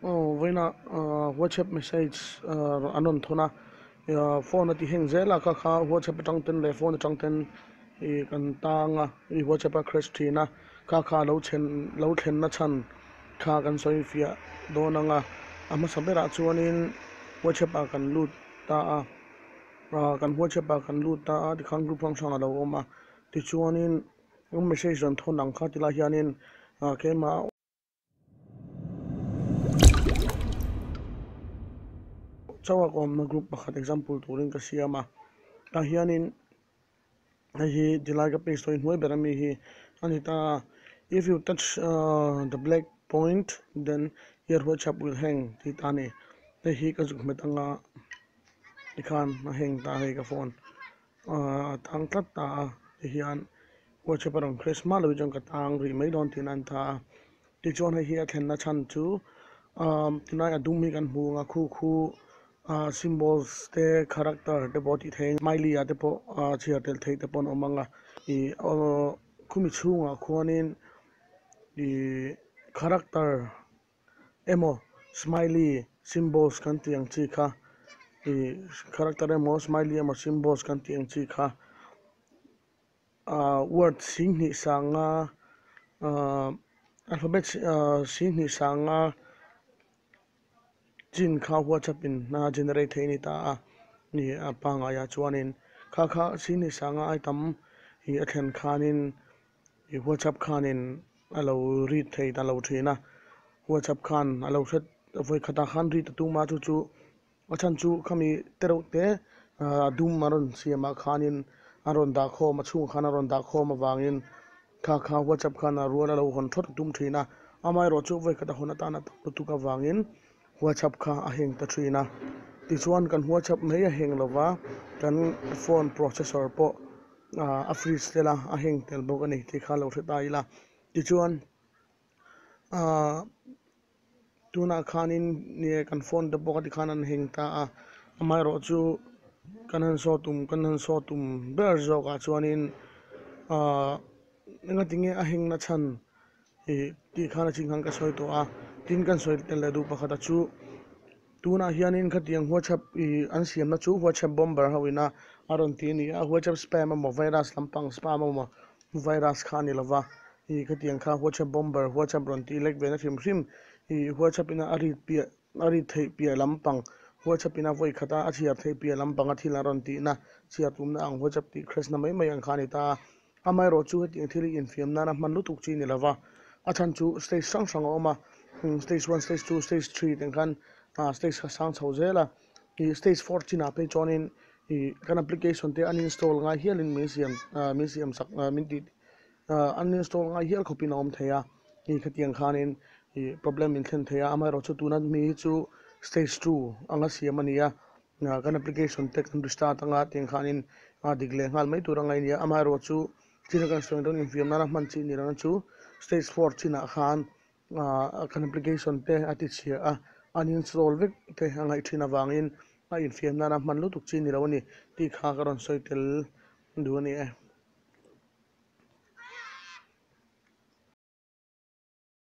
Aw vawiinah whatsapp message an rawn thawn a phone a ti heng zel a kha kha whatsapp atang ten leh phone atang ten ih kan tang a ih whatsapp a crash thin a kha kha lo chhen lo thlen na chhan kha kan sawi fiah dawn ang a a hmasa berah chuanin whatsapp ah kan lut ta a ah kan whatsapp ah kan lut ta a tikhan group hrang hrang a lo awm a tichuanin message rawn thawn ang kha tilai hianin ah keimah. Chauh a awmna group pakhat example turin ka siam a tah hianin hei hi tilai ka paste hi hnuai ber ami hi a ni ta a if you touch ahh the black point then your whatsapp will hang tih ta a ni hei hi ka zuk hmet anga tikhan a hang ta a hei ka phone ahh a tang tlat ta a tihian whatsapp a rawn crash hma loh hi chuan ka tang rih mai dawn tihna a ni ta a. Tichuan hei hi a thlenna chhan chu ahm tunlai a dum hi kan hmu ang a khu khu ah symbols te character te pawh tih theih smiley ah te pawh ah chhiar tel theih te pawh an awm ang a ih aw khumi chhungah khuanin ih character emaw smiley symbols kan tih ang chi kha ih character emaw smiley emaw symbols kan tih ang chi kha. Ahh word singhnih sanga ahh alphabet singhnih sanga chin kha whatsapp in a generate thei a ni ta a ni a pangngai ah chuanin kha kha singhnih sanga ai tam ih a thlen khanin ih whatsapp khanin a lo read thei ta lo thin a whatsapp khan a lo hre vawi khatah khan read a tum a chu chu. A chhan chu khami te reuh te ah dum a rawn siam ah khanin a rawn dah khawm a chhungah khan a rawn dah khawm avangin kha kha whatsapp khan a rual a lo hawn thawt a tum thin a amaherawh chu vawikhat a hawn atana tam lutuk avangin whatsapp kha a heng ta thin a tichuan kan whatsapp mai a heng lova kan phone processor pawh ah a freeze tel a a heng tel bawk a ni tih kha lo hre ta ila tichuan ah. Tunah khanin nge kan phone te pawh tikhan an heng ta a amaherawh chu kan han saw tum kan han saw tum ber zawkah chuanin ahh engatinge a heng na chhan ih tih khan a ching khan ka sawi tawh a tin kan sawi tel leh duh pakhat a chu tunah hianin khatiang whatsapp ih an siamna chu whatsapp bomber ho ina a rawn ti a ni a whatsapp spam emaw virus lampang spam emaw Virus kha a ni lova, ih khatiang kha WhatsApp bomber, WhatsApp rawn tih lek ve na hrim hrim, ih WhatsApp ina a read piah a read theih piah lampang, WhatsApp ina vawi khata a chhiar theih piah lampanga thil an rawn tihna chhiar tumna ang WhatsApp tih crash na mai mai ang kha a ni ta a. Amaherawh chu hetiang thil hi infiam nana hman lutuk chi a ni lova, a chhan chu stage hrang hrang a awm a, stage one, stage two, stage three tih ang khan stage kha sang chho zel a, ih stage four chinah phei chuanin Ih kan application te uninstall ngai hialin min siam ah min siam sak ah min tih ah uninstall ngai hial khawpin a awm thei a ih khatiang khanin ih problem min thlen thei a amaherawh chu tuna mi hi chu stage two anga siam a ni a ah kan application te kan restart anga tiang khanin a dik leh nghal mai tur a ngaih a ni a amaherawh chu thil kan sawi dawn infiam nana hman chi ni lohna chu stage four chinah khan ah kan application te a ti chhia a uninstall vek te a ngaih thin avangin a infiam nana hman lutuk chi ni lo a ni tih kha ka rawn sawi tel duh a ni e.